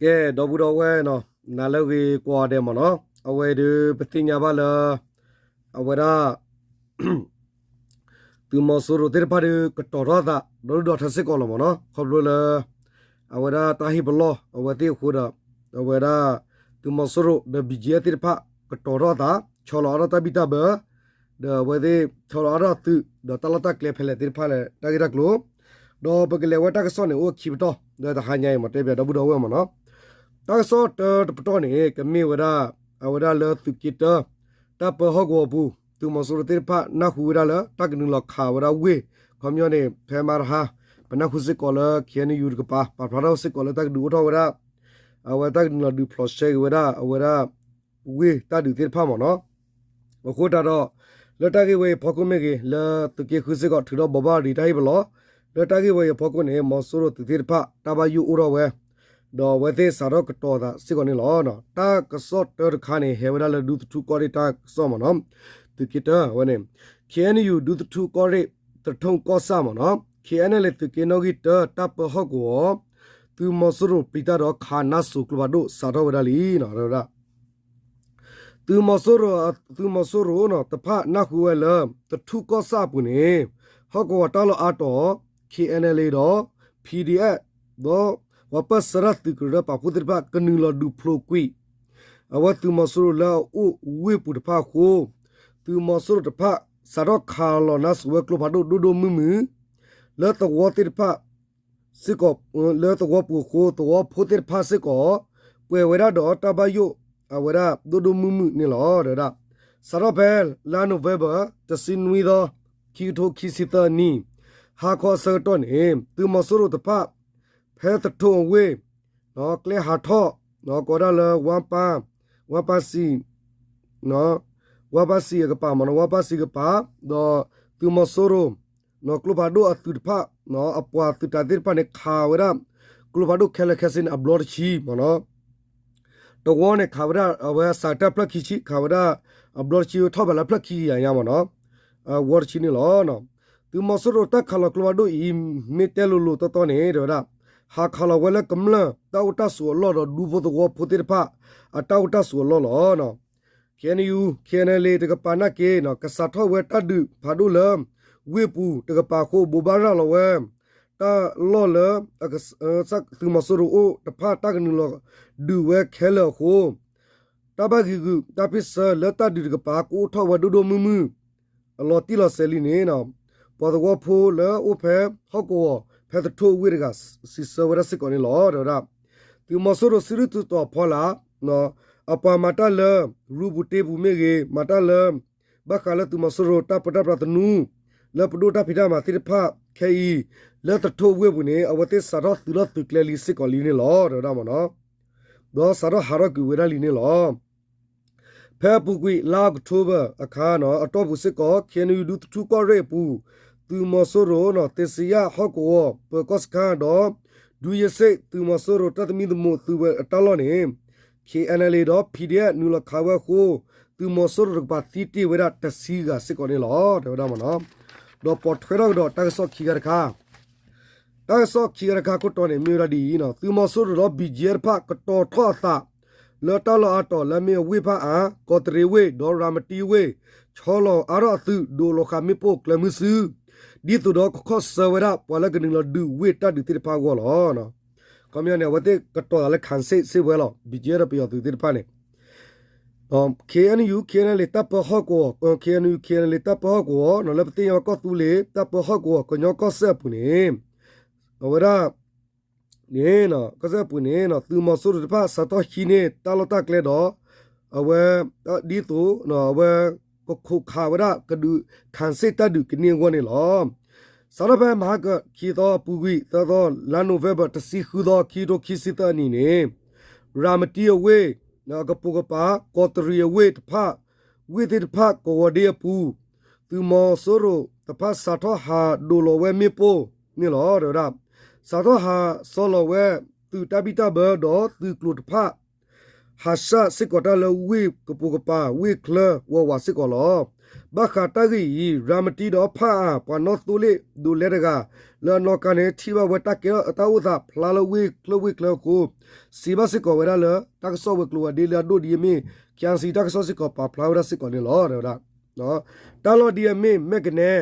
ကဲ ဒီပုၢ်ဒီဝဲၢ်နီၤ, နၤလၢအဂ့ၤကိးဂၤဒဲးမ့ၢ်နီၤ, အဝဲဒုးပသ့ၣ်ညါဘၣ်လၢ အဝဲဒၣ် သုးမီၤစိရိၤသ့ၣ်တဖၣ်ဒီးကတီၤထီၣ်အသး ဒီဒူၣ်ဒီထၢစ့ၢ်ကီးလီၤမ့ၢ်နီၤ, ခီဖျိလၢ အဝဲဒၣ်တၢ်ဟ့ၣ်ပလီၢ်အဝဲသ့ၣ်အဃိဒီး အဝဲဒၣ် သုးမီၤစိရိၤဒီး ဘံၣ်ကၠံအၣ်သ့ၣ်တဖၣ် ကတီၤထီၣ်အသး ဆီလီၤအါထီၣ်တၢ်ဘံၣ်တၢ်ဘၢ ဒီးအဝဲသ့ၣ်ဆီလီၤအါထီၣ်သုး ဒီးတၢ်လီၢ်တၢ်ကျဲဖဲလဲၣ်သ့ၣ်တဖၣ်လၢတၢ်ဂ့ၢ်တၢ်ကျိၤ, ဒီးပကလဲၤဝဲတၢ်ကစီၣ်န့ၣ် အိၣ်ခံပတီၢ် ဒီးတဟါညါအံၤ မ့ၢ်တဲပၠးဒီပုၢ်ဒီဝဲၢ်မ့ၢ်နီၤ, တၢ်ကစီၣ်တၢတပတီၢ်န့ၣ် ကမ့ၢ်ဝဲဒၣ် အဝဲဒၣ်လၢသုးက့တၢ တၢ်ပၢဟီၣ်ကဝီၤအပူၤ သုးမီၤစိရိၤသ့ၣ်တဖၣ်နၢ်ဟူဝဲဒၣ်လၢ တၢ်ကနုာ်လီၤခးဝဲဒၣ်ဝ့ၢ် ခီပညီန့ၣ် ဖဲမါတဟါ ပနၢ်ဟူစ့ၢ်ကီးလၢ ခ့ၣ်အဲၣ်ယူၣ်တကပၤ ပာ်ဖျါထီၣ်စ့ၢ်ကီးလၢတၢ်ကဒုးအိၣ်ထီၣ်ဝဲဒၣ် အဝဲတၢ်ကနုာ်လီၤဒုးဖျိးရှဲက့ၤဝဲဒၣ် အဝဲဒၣ် ဝ့ၢ်တၢ်ဒုးသ့ၣ်တဖၣ်မ့ၢ်နီၤ, အဃိသတးဒီး လၢတၢ်ဂ့ၢ်ဝဲအံၤအဖီခိၣ်မ့ၢ်ဂ့ၤ လၢသုးက့ဃုစ့ၢ်ကီးထုးထီၣ်ဘိးဘၣ်ရံၤတၢ်ဟ့ၣ်ပလီၢ်, လၢတၢ်ဂ့ၢ်ဝဲအံၤအဖီခိၣ်န့ၣ် မီၤစိရိၤသုးသ့ၣ်တဖၣ် တၢ်ဘၣ်ယိၣ်အိၣ်ထီၣ်ဝဲ ဒီးအဝဲသ့ၣ်စးထီၣ်ကတီၤအသးစ့ၢ်ကီးန့ၣ်လီၤ. တၢ်ကစီၣ်တၢတခါန့ၣ် ဟဲဝဲဒၣ်လၢဒူသထူကီၢ်ရ့ၣ်တၢ်ကစီၣ်မ့ၢ်နီၤ, သုးက့တၢဝဲန့ၣ် ခ့ၣ်အဲၣ်ယူၣ် ဒူသထူကီၢ်ရ့ၣ် သထူကီၢ်ဆၣ်မ့ၢ်နီၤ, ခ့ၣ်အဲၣ်ယူၣ် သုးက့နီၣ်ဂံၢ်တၢ တၢ်ပၢဟီၣ်ကဝီၤ သုးမီၤစိရိၤပျံၤတၢ်ဒီးခးနါစိၤကျိဖးဒိၣ်စးထီၣ်ဝဲဒၣ်လံ တဲဝဲဒၣ် သုးမီၤစိရိၤ သုးမီၤစိရိၤတဖၣ်နၢ်ဟူဝဲလၢ သထူကီၢ်ဆၣ်အပူၤန့ၣ် ဟီၣ်ကဝီၤတၢ်လီၢ်အါတီၤ ခ့ၣ်အဲၣ်ယူၣ် ဒီး PDF ဒီး ပှၤပၢၢ်ဆၢတၢ်သုးကရၢပာ်ဖှိၣ်သ့ၣ်တဖၣ် ကနုာ်လီၤဒုးဖျိးကွံာ် အဝဲသုးမီၤစိရိၤလၢအအိၣ်ဝ့ၢ်ပူၤတဖၣ်အဃိ သုးမီၤစိရိၤတဖၣ် စးထီၣ်ခးလီၤနါစိၤဝဲကျိဖးဒိၣ်ဒိၣ်ဒိၣ်မုၢ်မုၢ် လၢသဝီသ့ၣ်တဖၣ် စ့ၢ်ကီး လၢသဝီပူၤအဃိ သဝီဖိသ့ၣ်တဖၣ်စ့ၢ်ကီး ပှဲၤဝဲဒၣ်ဒီးတၢ်ဘၣ်ယိၣ် အဝဲဒၣ်ဒိၣ်ဒိၣ်မုၢ်မုၢ်န့ၣ်လီၤ တဲဝဲဒၣ်. စးထီၣ်ဖဲ လါနိၣ်ဝ့ဘၢၣ် တဆံနွံသီ ခံကထိခံဆံသၢနံၣ် ဟါခီအဆၢကတီၢ်န့ၣ် သုးမီၤစိရိၤတဖၣ် ဖဲသထူအဝ့ၢ် ကျဲဟးထီၣ် ကိးဒၣ်လၢ ဝါပၢ်စံ ဝါပၢ်စံအကပၤမ့ၢ်နီၤ ဝါပၢ်စံအကပၤ ဒီးသုးမီၤစိရိၤ ကျိဖးဒိၣ်အသုးတဖၣ် အပှၤသုးတၢ်သ့ၣ်တဖၣ်န့ၣ် ခးဝဲဒၣ် ကျိဖးဒိၣ်ခဲလၢာ်ခဲဆ့န့ၣ် အဘျီတဆံမ့ၢ်နီၤ တဝီန့ၣ် ခးဝဲဒၣ် အဝဲစးတၢ်ဖျၢၣ်ခံဆံ ခးဝဲဒၣ် အဘျီတဆံ ထီၣ်ဘးလၢဖျၢၣ်ခံကယၤညါမ့ၢ်နီၤ ဝီတဆံန့ၣ်လီၤ. သုးမီၤစိရိၤတၢ်ခးလီၤကျိဖးဒိၣ်အံၤ မ့ၢ်တဲလိၤလိၤတီတီန့ၣ် တဲဝဲဒၣ် ဟးခးလီၤဝဲလၢကမျၢၢ် တၢ်အိၣ်တၢ်ဆိးအလီၢ်ဒီး ဒူဖိသဝီဖိသ့ၣ်တဖၣ် အတၢ်အိၣ်တၢ်ဆိးအလီၢ်လီၤ. ခ့ၣ်အဲၣ်ယူၣ် ခ့ၣ်အဲၣ်ယူၣ် တကပၤနာ်က့ ကစးထီၣ်ဝဲတၢ်ဒုးဖးဒိၣ်လၢ ဝ့ၢ်ပူၤတကပၤအဃိ ဘိးဘၣ်ရၤလီၤဝဲ တၢ်လီၢ်လၢ သုးမီၤစိရိၤအိၣ်တဖၣ် တၢ်ကနုာ်လီၤဒုးဝဲခဲလၢာ်အဃိ တၢ်ဘၣ်ဂံာ်ဂုာ်တၢ်ဖ့ၣ်ဆၢလၢတၢ်ဒုးတကပၤ ကအိၣ်ထီၣ်ဝဲဒိၣ်ဒိၣ်မုၢ်မုၢ် အလီၤတံၢ်လီၤဆဲးလံန့ၣ် ပှၤသဝီဖိလၢအအိၣ်ဖဲဟီၣ်ကဝီၤ ဖဲသထူအဝ့ၢ်တဂၤ စံးဆၢဝဲဒၣ်စ့ၢ်ကီးန့ၣ်လီၤ တဲဝဲဒၣ်. သုးမီၤစိရိၤစုဒုၣ်စုတီၤဖီလာ် အပှၤမၤတၢ်လၢ ရူပူၤတ့ပူၤမ့ၢ်ဂ့ၤ မၤတၢ်လၢ ဘၣ်ဃးလၢသုးမီၤစိရိၤတၢ်ပၢတၢ်ပြးသနူ လၢပဒိၣ်တၢ်ဖံးတၢ်မၤသ့ၣ်တဖၣ်ခဲအံၤ လၢသထူအဝ့ၢ်ပူၤန့ၣ် အဝဲသ့ၣ်စးထီၣ်သုးလီၢ်သုးကျဲလံစ့ၢ်ကီးလံန့ၣ်လီၤ တဲဝဲဒၣ်မ့ၢ်နီၤ ဒီးစးထီၣ်ဟးထီၣ်ကွံာ်ဝဲဒၣ်လံန့ၣ်လီၤ. ဖဲအပူၤကွံာ်လါအီးကထိဘၢၣ်အခါ အတီၢ်ပူၤစ့ၢ်ကီး ခ့ၣ်အဲၣ်ယူၣ် ဒူသထူကီၢ်ရ့ၣ်အပူၤ သုးမီၤစိရိၤ သ့စံယၣ်ဟီၣ်ကဝီၤ ပၢၤကီၢ်စခန်း ဒီး ဒုးယ့စ့ၣ်သုးမီၤစိရိၤတၢ်သမံသမိးသုးဝဲအတၢ်လီၢ်န့ၣ် ခ့ၣ်အဲၣ်ယူၣ် ဒီး ပီၣ်ဒံၣ်အဲၣ် နုာ်လီၤခးဝဲအဃိ သုးမီၤစိရိၤတကပၤသံတ့ၢ်ဝဲဒၣ်တဆံဂၤစ့ၢ်ကီးန့ၣ်လီၤ တဲဝဲဒၣ်မ့ၢ်နီၤ. ဒီးပိာ်ထွဲထီၣ်ကဒီးတၢ်ကစီၣ်ခံခါတခါ တၢ်ကစီၣ်ခံခါတခါခိၣ်တီန့ၣ် မ့ၢ်ဝဲဒၣ်ဒ်အံၤ, သုးမီၤစိရိၤဒီး ဘံၣ်ကၠံအၣ်တဖၣ် ကတီၤထီၣ်အသး လၢတၢ်လီၢ်အါတီၤလၢအမ့ၢ်အဝ့ၢ်ဖၣ်အါ ကီးတရံးဝ့ၢ် ဒီးရၤမတံဝ့ၢ် ဆီလီၤအါထီၣ်အသုး ဒိးလီၤဃာ်မ့ၣ်ပိၢ်ကျဲမုၢ်ဆူ ဒ်သိးဒီးကခီၣ်ဆၢဝဲဒၣ် ပှၤလၢကနုာ်လီၤဒုးဝ့ၢ်တၢ်ဒုးသ့ၣ်တဖၣ်အဂီၢ်လီၤ. ခီပညီန့ၣ် အဝဲသ့ၣ်ကတီၤသးလၢ ခၣ်စ့ၣ် စ့ၢ်ဝဲလီၤ ဘံၣ်ကၠံအၣ်ဒီးပယီၤသုးသ့ၣ်တဖၣ်န့ၣ် KNU KNLA တၢ်ပၢဟီၣ်ကဝီၤ KNU KNLA တၢ်ပၢဟီၣ်ကဝီၤ လၢပသ့ၣ်ညါဘၣ်ကီၢ်သူလ့ၤ တၢ်ပၢဟီၣ်ကဝီၤ ကညီကီၢ်စဲၣ်အပူၤန့ၣ် အဝဲဒၣ် န့ၣ် ကီၢ်စဲၣ်အပူၤန့ၣ် သုးမီၤစိရိၤတဖၣ် စးထီၣ်ဟံးန့ၢ်တၢ်လီၢ်တၢ်ကျဲဒီး အဝဲ ဒ်သိး အဝဲ ကခိးခးဝဲဒၣ် ကဒုး ခၣ်စ့ၣ် တၢ်ဒုးကန့ၢ်အဂီၢ်န့ၣ်လီၤ. စးထီၣ်ဖဲမဟါကခံသီ အပူၤကွံာ် သၢသီ လါနိၣ်ဝ့ဘၢၣ် တဆံဃုသီ ခံကထိခံဆံသၢအနံၣ်န့ၣ် ရၤမတံအဝ့ၢ် အကပိာ်ကပၤ ကီးတရံးအဝ့ၢ်တဖၣ် ဝ့ၢ်သ့ၣ်တဖၣ် ကဝီၤဒ့အပူၤ သုးမီၤစိရိၤတဖၣ် စးထီၣ်ဟးဒိးလီၤဝဲမ့ၣ်ပိၢ်န့ၣ်လီၤ တဲဝဲဒၣ်. စးထီၣ်ဟးဆီလီၤဝဲ သုးတၢ်ဘံၣ်တၢ်ဘၢဒီး သုးကျိၤတဖၣ် ဟးဆှၣ်စ့ၢ်ကီးတၢ်လၢဝ့ၢ်ကပိာ်ကပၤ ဝ့ၢ်ချၢဝးဝးစ့ၢ်ကီးလီၤ. ဘၣ်ဃးတၢ်ဂ့ၢ်အံၤ ရၤမတံဒီးဖၣ်အၣ် ပှၤနီၣ်သိလ့ၣ်ဒိးလဲတဂၤ လၢအနီၣ်ကါန့ၣ် ထံၣ်ဘၣ်ဝဲတၢ်ကဲထီၣ်တၢ်အိၣ်သးဖျါလၢဝ့ၢ်ချၢဝ့ၢ်ချၢအဃိ စံးဘၣ်စ့ၢ်ကီးဝဲဒၣ်လၢ တၢ်ကစီၣ်ဝဲၤကျိၤဝဲၤဒ့လၢအဒိၣ်ဒ်အမ့ၢ် ခၠၣ်စံတၢ်ကစီၣ်စ့ၢ်ကီးပာ်ဖျါဝဲဒၣ်စ့ၢ်ကီးန့ၣ်လီၤ. တၢ်လီၢ်ဒ်အမ့ၢ် မဲၢ်ကနဲ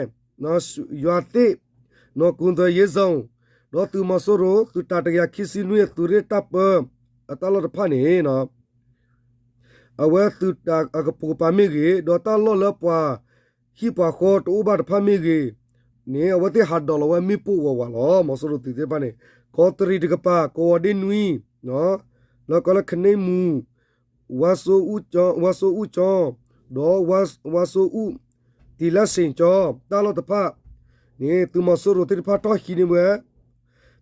ယွၤသ့ၣ် နီၢ်ကူၣ်သၢ ယ့စီၣ် ဒီးသုးမီၤစိရိၤ သုးတၢ်တကယၤခံဆံနွံအသုးရ့ၣ်တၢ်ပၢ အတၢ်လီၢ်တဖၣ်န့ၣ် အဝဲသုးတၢ်အကပိာ်ကပၤမ့ၢ်ဂ့ၤ ဒီးတၢ်လီၢ်လၢပှၤဟံၣ်ပှၤဃီတအိၣ်ဘၣ်တဖၣ်မ့ၢ်ဂ့ၤန့ၣ် အဝဲသ့ၣ်ဟးဒိးလီၤဝဲမ့ၣ်ပိၢ်ဝးဝးလီၤ. မီၤစိရိၤသုးသ့ၣ်တဖၣ်န့ၣ် ကီးတရံးတကပၤ ကဝီၤဒ့နွံ လၢကီးလၢခန့မူ ဝါစိအူကၠီ ဒီးဝါစိအူ တံၤလၢစ့ၣ်ကၠီ တၢ်လီၢ်တဖၣ်န့ၣ် သုးမီၤစိရိၤသ့ၣ်တဖၣ်ထီၣ်ဟံးန့ၢ်ဝဲ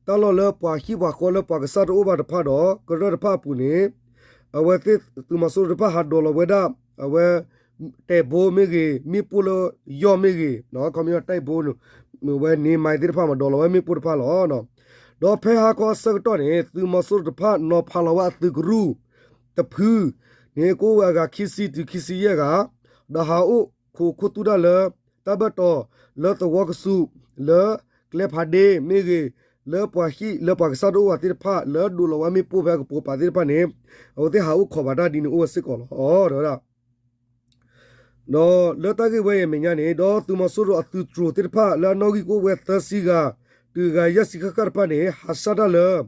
တၢ်လီၢ်လၢပှၤဟံၣ်ပှၤဃီလၢပှၤကစၢ်တအိၣ်ဘၣ်တဖၣ်ဒီး ကရၢၢ်တဖၣ်အပူၤန့ၣ် အဝဲသ့ၣ်သုးမီၤစိရိၤတဖၣ်ဟးဒိးလီၤဝဲဒၣ် အဝဲ တဲာ်ဘိမ့ၢ်ဂ့ၤ မ့ၣ်ပိၢ်လၢယီၢ်မ့ၢ်ဂ့ၤ ခီပညီတဲာ်ဘိ ဝဲန့ၣ်မၤသ့ၣ်တဖၣ်မၤဒိးလီၤဝဲမ့ၣ်ပိၢ်တဖၣ်လီၤ. ဒီးဖဲဟါခီအဆၢကတီၢ်န့ၣ် သုးမီၤစိရိၤတဖၣ်နီၤဖးလီၤဝဲအသုးကရူၢ်တဖုန့ၣ် ကအိၣ်ဝဲအဂၤခံဆံတုၤခံဆံယဲၢ်ဂၤ ဒီးဟးအိၣ်ခိးခူသူၣ်တၢ်လၢ တၢ်ဘၢၣ်တီၤလၢသဝီကဆူး လၢကျဲဖးဒ့မ့ၢ်ဂ့ၤ လၢပှၤဟံၣ်လၢပှၤကစၢ်တအိၣ်ဘၣ်သ့ၣ်တဖၣ် လၢဒိးလီၤဝဲမ့ၣ်ပိၢ်ဖဲအကပိာ်ကပၤသ့ၣ်တဖၣ်န့ၣ် အဝဲသ့ၣ်ဟးအိၣ်ခိးဘၣ်တၢ်ဒ်န့ၣ်အိၣ်ဝဲစ့ၢ်ကီးလီၤ. ဒီး ဒီးလၢတၢ်ဂ့ၢ်ဝဲအံၤအမဲာ်ညါန့ၣ် ဒီးသုးမီၤစိရိၤအသုးတြိၤသ့ၣ်တဖၣ်လၢအနီၣ်ဂံၢ်ကအိၣ်ဝဲသၢဆံဂၤ တုၤဂၤယဲၢ်ဆံဃၣ်ဃၣ်တဖၣ်န့ၣ် ဟးဆှၣ်တၢ်လၢ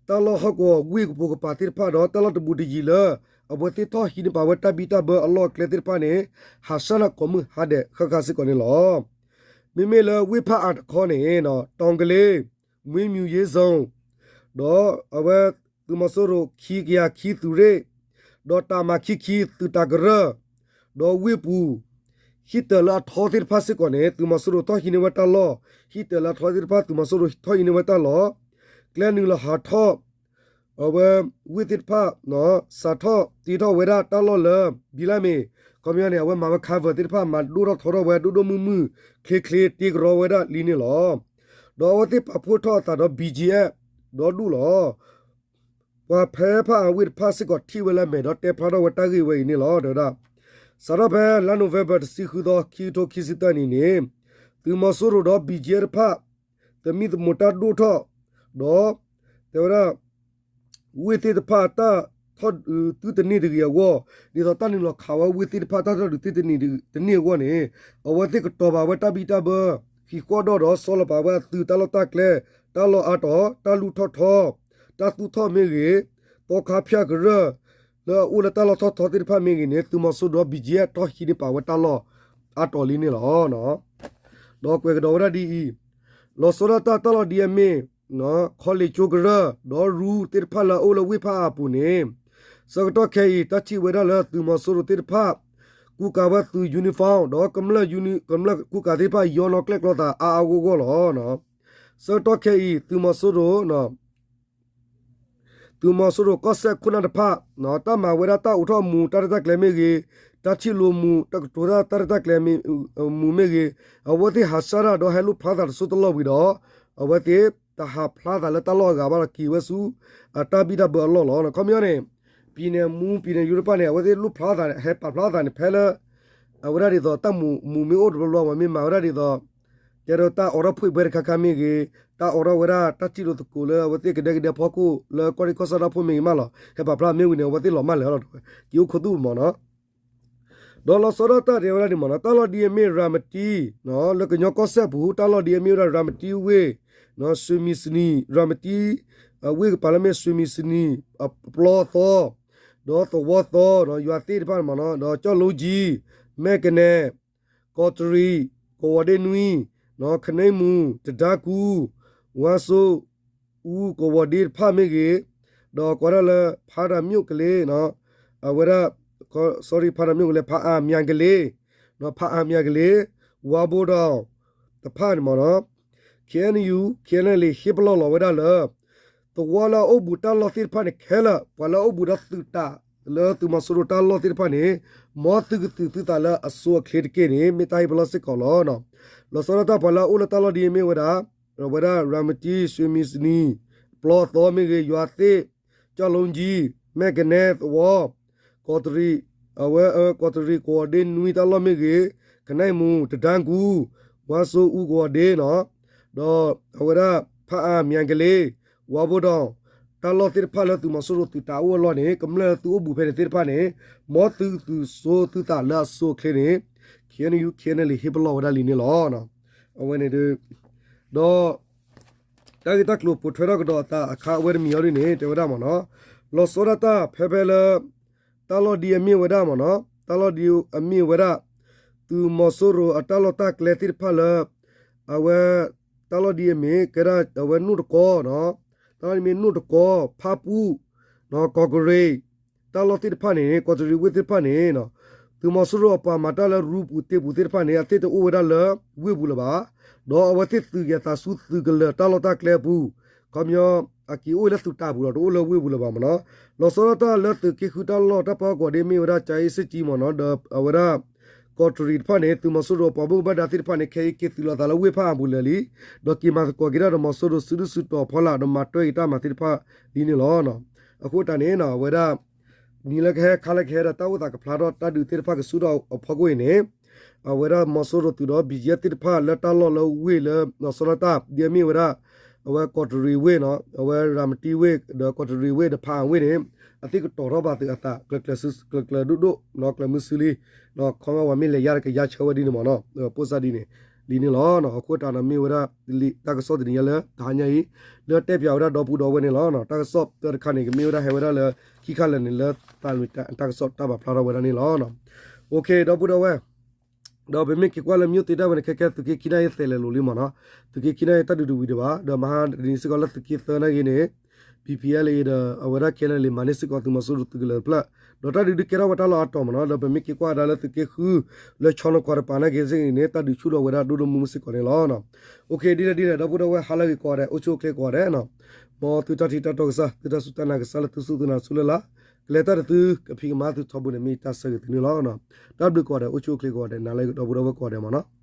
တၢ်လီၢ်ဟီၣ်ကဝီၤဝ့ၢ်ကပိာ်ကပၤသ့ၣ်တဖၣ်ဒီး တၢ်လီၢ်တဘူးတယံၤလၢ အဝဲသ့ၣ်ထီၣ်ဟံးန့ၢ်ပာ်ဝဲတၢ်ဘံၣ်တၢ်ဘၢအလီၢ်အကျဲသ့ၣ်တဖၣ်န့ၣ် ဟးဆှၣ်တၢ်ကိးမုၢ်ဟါဒဲးဃၣ်ဃၣ်စ့ၢ်ကီးန့ၣ်လီၤ. မ့မ့ၢ်လၢဝ့ၢ်ဖၣ်အၣ်တခီန့ၣ် တီၤကလ့ မွံမၠူၤယ့စီၣ် ဒီးအဝဲသုးမီၤစိရိၤခံကယၤခံသုးရ့ၣ် ဒီးတၢ်မၤခံခံသုးတၢ်ကရၢၢ် ဒီးဝ့ၢ်ပူၤ ဟံၣ်တၢၤလၢအထီသ့ၣ်တဖၣ်စ့ၢ်ကီးန့ၣ် သုးမီၤစိရိၤထီၣ်ဟံးန့ၢ်ဝဲတၢ်လီၢ် ဟံၣ်တၢၤလၢအထီသ့ၣ်တဖၣ် သုးမီၤစိရိၤထီၣ်ဟံးန့ၢ်ဝဲတၢ်လီၢ် ကျဲနုာ်လီၤဟးထီၣ် အဝဲဝ့ၢ်သ့ၣ်တဖၣ် စးထီၣ်တ့ထီၣ်ဝဲဒၣ်တၢ်လီၢ်လၢ ဘံလၢ်မ့ၢ် ခီပညီန့ၣ် အဝဲမၤဝဲ cover သ့ၣ်တဖၣ် မၤဒိၣ်ထီၣ်ထီထီၣ်ဝဲ ဒိၣ်ဒိၣ်မုၢ်မုၢ် ချ့ချ့တ့ကရီဝဲဒၣ်လံန့ၣ်လီၤ. ဒီးအဝဲသ့ၣ်ပာ်ဖှိၣ်ထီၣ်အသးဒီး ဘံၣ်ကၠံၣ်အဲၣ် ဒီဒူၣ်လီၤ. ပှၤဖဲဖၣ်အၣ်ဝ့ၢ်တဖၣ်စ့ၢ်ကီးထံၣ်ဝဲလၢအမဲာ်ဒီးတဲဖျါထီၣ်ဝဲတၢ်ဂ့ၢ်ဝဲအံၤန့ၣ်လီၤ. တဲဝဲဒၣ် စးထီၣ်ဖဲလါ November တဆံဃုသီ ခံကထိခံဆံသၢနံၣ်န့ၣ် သုးမီၤစိရိၤဒီး ဘံၣ်ကၠံၣ်အဲၣ်တဖၣ် သမံသမိးတၢ်ဒိၣ်ထီၣ် ဒီး တဲဝဲဒၣ် ဝ့ၢ်သ့ၣ်တဖၣ်တၢ်ထီၣ်ဒုးသုတန့ၢ်တဂ့ၤအဂီၢ် ဒ်သိးတၢ်နုာ်လီၤခးဝဲဝ့ၢ်သ့ၣ်တဖၣ်တၢ်ထီၣ်ဒုးသုတန့ၢ်တန့ၢ်အဂီၢ်န့ၣ် အဝဲသ့ၣ်ကတီၤဘၣ်ဝဲတၢ်ဘံၣ်တၢ်ဘၢ ဟံးဃီၣ်ဒီးဒီးဆီလီၤပာ်ဝဲအသုးတၢ်လီၢ်တၢ်ကျဲ တၢ်လီၢ်အါတီၤ တၢ်လူၢ်ထီၣ်ထီ တၢ်သူၣ်ထီၣ်မ့ၢ်ဂ့ၤ သီခါဖၠၣ်ကရၢၢ် လၢအအိၣ်လၢတၢ်လီၢ်ထီၣ်ထီသ့ၣ်တဖၣ်မ့ၢ်ဂ့ၤန့ၣ် သုးမီၤစိရိၤဒီး ဘံၣ်ကၠံၣ်အဲၣ် ထီၣ်ဟံးန့ၢ်ပာ်ဝဲတၢ်လီၢ်အါတီၤလံန့ၣ်လီၤ. ဒီးကွဲးကဒီးဝဲဒၣ်ဒ်အံၤ လီၤဆီဒၣ်တၢ်တၢ်လီၢ်ဒ်အမ့ၢ် ခီလ့ၣ်ကၠိကရၢၢ် ဒီးရူသ့ၣ်တဖၣ်လၢအအိၣ်လၢဝ့ၢ်ဖၣ်အၣ်အပူၤန့ၣ် ဆၢကတီၢ်ခဲအံၤ တၢ်ထံၣ်ဝဲဒၣ်လၢသုးမီၤစိရိၤသ့ၣ်တဖၣ် ကူကၤဝဲသုး uniform ဒီးကမျၢၢ် ကမျၢၢ်ကူကၤသ့ၣ်တဖၣ် ယီနီၣ်ကျဲၣ်ကျီသးအါအါဂီၢ်ဂီၢ်လီၤ. ဆၢကတီၢ်ခဲအံၤ သုးမီၤစိရိၤ သုးမီၤစိရိၤကီၢ်စဲၣ်ခိၣ်နၢ်တဖၣ် တၢ်မၤဝဲဒၣ်တၢ်အိးထီၣ်မူးတၢ်ရဲၣ်တၢ်ကျဲၤမ့ၢ်ဂ့ၤ, တၢ်ထံၣ်လိာ်မူး တၢ်ကတိၤတၢ်တၢ်ရဲၣ်တၢ်ကျဲၤမူးမ့ၢ်ဂ့ၤ, အဝဲသ့ၣ်ဟးဆှၣ်တၢ်ဒီးဟဲလိၣ်ဖျါသးတစိၢ်တလီၢ်ဝံၤဒီး အဝဲသ့ၣ်တဟးဖျါသးလၢတၢ်လီၢ်အဂၤဘၣ်ဒီးက့ၤဝဲဆူ အတၢ်ဘံၣ်တၢ်ဘၢအလီၢ်လီၤ. ခီပညီန့ၣ် ပံၤနဲၣ်မူ ပံၤနဲၣ်ယူတဖၣ်န့ၣ် အဝဲသ့ၣ်လိၣ်ဖျါသး ဟဲပာ်ဖျါသးန့ၣ် ဖဲလၢ အဝဲဒၣ်ဒ်သိးတၢ်မူးမ့ၢ်အိၣ်တဘျီဘျီ ပှၤမ့ၢ်မၤဝဲဒၣ်ဒ်သိး တဲဒီးတၢ်အိးထီၣ်ဖှ့ၣ်ဘှဲတခါခါမ့ၢ်ဂ့ၤ, တၢ်အိးထီၣ်ဝဲဒၣ်တၢ်ထံၣ်လိာ်သကိးလၢအဝဲသ့ၣ်ကဒဲကဒဲဖီခိၣ်လၢကီၢ်ရ့ၣ်ကီၢ်ဆၣ်တၢ်ဖိမ့ၢ်ဂ့ၤမးလီၤ. ဟဲပာ်ဖျါမ့ၢ်ဝံၤန့ၣ် အဝဲသ့ၣ်လီၤမၢ်လၢာ်လီၤ က့ၤအိၣ်ခိးသူၣ်မးနီၤ. ဒီးလီၤဆီဒၣ်တၢ်တဲဝဲဒၣ်ဒ်မးနီၤ တၢ်လီၢ်ဒ်အမ့ၢ်ရၤမတံ လၢကညီကီၢ်စဲၣ်ပူၤ တၢ်လီၢ်ဒ်အမ့ၢ်ဝဲဒၣ်ရၤမတံဝ့ၢ် စွ့ၤမံၤစနံၤ ရၤမတံ ဝ့ၢ်ကပၤလၢမ့ၢ်စွ့ၤမံၤစနံၤ အပျီသီ ဒီးသဝီသီ ယွၤသ့ၣ်တဖၣ်မးနီၤ ဒီးကၠီၣ်လိကၠံ မဲၢ်ကနဲ ကီးတရံး ကဝီၤဒ့နွံ ခန့မူ တဒါကူ ဝါစိအူ ကဝီၤဒ့တဖၣ်မ့ၢ်ဂ့ၤ, ဒီးကွၢ်ဒၣ်လၢ ဖးတၢ်မျိၣ်ကလ့ အဝဲဒၣ် sorry ဖးတၢ်မျိၣ်ကလ့ ဖးအါမၠၣ်ကလ့ ဖးအါမၠၣ်ကလ့ ဝါဘိဒီး တဖၣ်န့ၣ်မးနီၤ ခ့ၣ်အဲၣ်ယူၣ် ခ့ၣ်အဲၣ်လ့ၣ် ဟ့ၣ်ပလီၢ်လီၤဝဲဒၣ်လၢ သဝီလၢအအိၣ်ဘူးတၢ်လီၢ်သ့ၣ်တဖၣ်န့ၣ်ခဲလၢာ် ပှၤလၢအအိၣ်ဘူးဒီးသုးတၢ်လၢသုးမီၤစိရိၤတၢ်လီၢ်သ့ၣ်တဖၣ်န့ၣ် မ်သုကသုးသုသးလၢအဆိအချ့တက့ၢ်န့ၣ် မ့ၢ်တၢ်ဟ့ၣ်ပလီၢ်စ့ၢ်ကီးလီၤ. လီၤဆီဒၣ်တၢ်ပှၤလၢအအိၣ်လၢတၢ်လီၢ်ဒ်အမ့ၢ်ဝဲဒၣ် ဝဲဒၣ်ရၤမတံ စွ့ၤမံၤစနံၤ ပျီသီမ့ၢ်ဂ့ၤ ယွၤသ့ၣ် ကၠီၣ်လိကၠံ မဲၢ်ကနဲသဝီ ကီးတရံး အဝဲကီးတရံးကဝီၤဒ့နွံတၢ်လီၢ်မ့ၢ်ဂ့ၤ ကနၣ်အံၣ်မူ တဒါကူ ဝါစိအူကဝီၤဒ့နီၤ, ဒီးအဝဲဒၣ် ဖးအါ မၠဲကလ့ ဝါဘိဒီး တၢ်လီၢ်သ့ၣ်တဖၣ်လၢသုးမီၤစိရိၤသုးတၢ်အိၣ်အလီၢ်န့ၣ် ကမျၢၢ်လၢသုအိၣ်ဘူးဖဲန့ၣ်သ့ၣ်တဖၣ်န့ၣ် မ်သုသုးစိသုသးလၢအဆိအချ့န့ၣ် ခ့ၣ်အဲၣ်ယူၣ် ခ့ၣ်အဲၣ်ယူၣ် ဟ့ၣ်ပလီၢ်ဝဲဒၣ်လံန့ၣ်လီၤ. အဝဲန့ၣ်ဒီး ဒီး တၢ်ဂ့ၢ်တၢ်ကျိၤပိာ်ထွဲထီၣ်ကဒီးအသးအခါအဝဲတမံၤအီၤဒ်န့ၣ် တဲဝဲဒၣ်မ့ၢ်နီၤ, လီၤဆီဒၣ်တၢ်ဖဲဖဲလၢ တၢ်လီၢ်ဒ်အမ့ၢ်ဝဲဒၣ်မ့ၢ်နီၤ, တၢ်လီၢ်ဒ်အမ့ၢ်ဝဲဒၣ် သုးမီၤစိရိၤအတၢ်လီၢ်တၢ်ကျဲသ့ၣ်တဖၣ်လၢ အဝဲ တၢ်လီၢ်ဒ်အမ့ၢ်ကဲဒၣ်အဝဲနိၣ်တကီ, တၢ်လီၢ်ဒ်အမ့ၢ်နိၣ်တကီ, ဖၣ်ပူၣ်, ကီးကရ့ၣ် တၢ်လီၢ်သ့ၣ်တဖၣ်န့ၣ် ကီးတရံးဝ့ၢ်သ့ၣ်တဖၣ်န့ၣ် သုးမီၤစိရိၤအပှၤမၤတၢ်လၢရူပူၤတ့ပူၤသ့ၣ်တဖၣ်န့ၣ် အသ့ၣ်တအိၣ်ဝဲဒၣ်လၢဝ့ၢ်ပူၤလၢၤဘၣ်, ဒီးအဝဲသ့ၣ်သုးက့ၤအသးဆူသုးကလၢၤတၢ်လီၢ်တၢ်ကျဲအပူၤ, ခီပညီ အက့ၤအိၣ်လၢသုးတၢ်ပူၤဒီး တအိၣ်လၢဝ့ၢ်ပူၤလၢၤဘၣ်မ့ၢ်နီၤ, လီၤဆီဒၣ်တၢ်လၢသုးက့ဃုတၢ်လီၢ်တၢ်ပၢဟီၣ်ကဝီၤဒ်အမ့ၢ်ဝဲဒၣ် ကၠၤအ့စ့ၣ်ကၠံမ့ၢ်နီၤ, ဒီးအဝဲဒၣ် ကီးတရံးတဖၣ်န့ၣ် သုးမီၤစိရိၤပှၤဘၣ်မူဘၣ်ဒါသ့ၣ်တဖၣ်န့ၣ် ခဲအံၤက့ၤသုးလီၤသးလၢဝ့ၢ်ဖးအါပူၤလၢာ်လံ, ဒီးက့ၤမၤသကိးက့ၤတၢ်ဒီးမီၤစိရိၤစုဒုၣ်စုတီၤဖီလာ် ဒီးမၤတွဲက့ၤတၢ်မၤသ့ၣ်တဖၣ်လံန့ၣ်လီၤ. အဃိတၢ်န့ၣ် အဝဲဒၣ် နံၤလၢကဟဲခါလၢကဟဲဒီးတၢ်အိၣ်သးကဖျါထီၣ်တၢ်ဒုးသ့ၣ်တဖၣ်ကဆူၣ်ထီၣ်အဖီခိၣ်အံၤန့ၣ် အဝဲဒၣ်မီၤစိရိၤသုးဒီး ဘံၣ်ယဲၢ်သ့ၣ်တဖၣ်လၢတၢ်လီၢ်လၢဝ့ၢ်လၢ လီၤဆီဒၣ်တၢ် ဒ်အမ့ၢ်ဝဲဒၣ် အဝဲကီးတရံးဝ့ၢ်နီၤ, အဝဲရၤမတံဝ့ၢ် ဒီးကီးတရံးဝ့ၢ်ဒီးဖးအါဝ့ၢ်န့ၣ် အသ့ၣ်ကတီၤထီၣ်ဘၣ်သုးအသး ကျၢၤကျၢၤဒိၣ်ဒိၣ်နီၤ, ကျၢၤမုဆူလံ, ခီမီဝဲမ့ၢ်လဲၤယါတကယါဆၢဝဲဒ်န့ၣ်မ့ၢ်နီၤ, ပိၢ်စၢ်ဒ်န့ၣ် ဒ်န့ၣ်လီၤ. အဃိတၢ်န့ၣ်မ့ၢ်ဝဲဒၣ် တၢ်ကစီၣ်တနံၤညါလၢတဟါညါအံၤ လၢတဲပၠးဝဲဒၣ်ဒီပုၢ်ဒီဝဲၢ်န့ၣ်လီၤ. တၢ်ကစီၣ်တၢတခါန့ၣ် ကမ့ၢ်ဝဲဒၣ်ဟဲဝဲဒၣ်လၢ ခံခါလၢာ်န့ၣ်လၢ တၢ်ကစီၣ်တၢ်ပာ်ဖျါထီၣ်ဝဲဒၣ်န့ၣ်လီၤ. ဒီပုၢ်ဒီဝဲၢ် ဒီးပမ့ၢ်က့ၤကွၢ်လၢ မၠိၣ်သ့တၢ်ဝဲန့ၣ် ခဲကဲသုးက့ခံနၣ်အံၤသဲးလဲၤလိာ်လံမ့ၢ်နီၤ, သုးက့ခံနၣ်အံၤတၢ်ဒုးတဝံၤဒံးဘၣ်, ဒီးမဟါတနံၤစ့ၢ်ကီးလၢသုးက့သၢနာ်က့န့ၣ် ပံၤပံၤအဲလ်အ့ဒီး အဝဲဒၣ်ခဲလၢာ်လံၤမၤန့ၢ်စ့ၢ်ကီးသုးမီၤစိရိၤသုးကလၢၤတဖျၢၣ်, ဒီးတၢ်ဒုးဒုးကဲထီၣ်ဝဲတၢ်လီၢ်အါတီၤမ့ၢ်နီၤ, ဒီးပမ့ၢ်က့ၤကွၢ်ဝဲဒၣ်လၢသုးက့ဃု လၢဆီနီၢ်ကီၢ်တပၤနာ်က့စ့ၢ်ကီးန့ၣ် တၢ်ဒုးဆူၣ်ထီၣ်ဝဲဒၣ်ဒိၣ်ဒိၣ်မုၢ်မုၢ်စ့ၢ်ကီးန့ၣ်လီၤ. ဒ်လဲၣ်ဒ်လဲၣ် ဒီပုၢ်ဒီဝဲၢ်ဟါလၢအဂ့ၤကိးဂၤဒဲး အိၣ်ဆူၣ်အိၣ်ချ့ကိးဂၤဒဲးနီၤ, မ်သုတၢ်ထံၣ်တၢ်တီကစၢ် သုတၢ်စူၢ်တၢ်နာ်ကစၢ်လၢသုစူၢ်သုနာ်ဆူလၢ်လၢ်, ကလဲၤတၢ်ဒီးသုကဖံးကမၤသုထီဘိန့ၣ် မ့ၢ်တၢ်ဆၢဂ့ၤသုန့ၣ်လီၤ. တၢ်ဘျုးကိးဂၤဒဲး အိၣ်ဆူၣ်အိၣ်ချ့ကိးဂၤဒဲး နၤလၢအဂ့ၤ ဒီပုၢ်ဒီဝဲၢ်ကိးဂၤဒဲးမ့ၢ်နီၤ.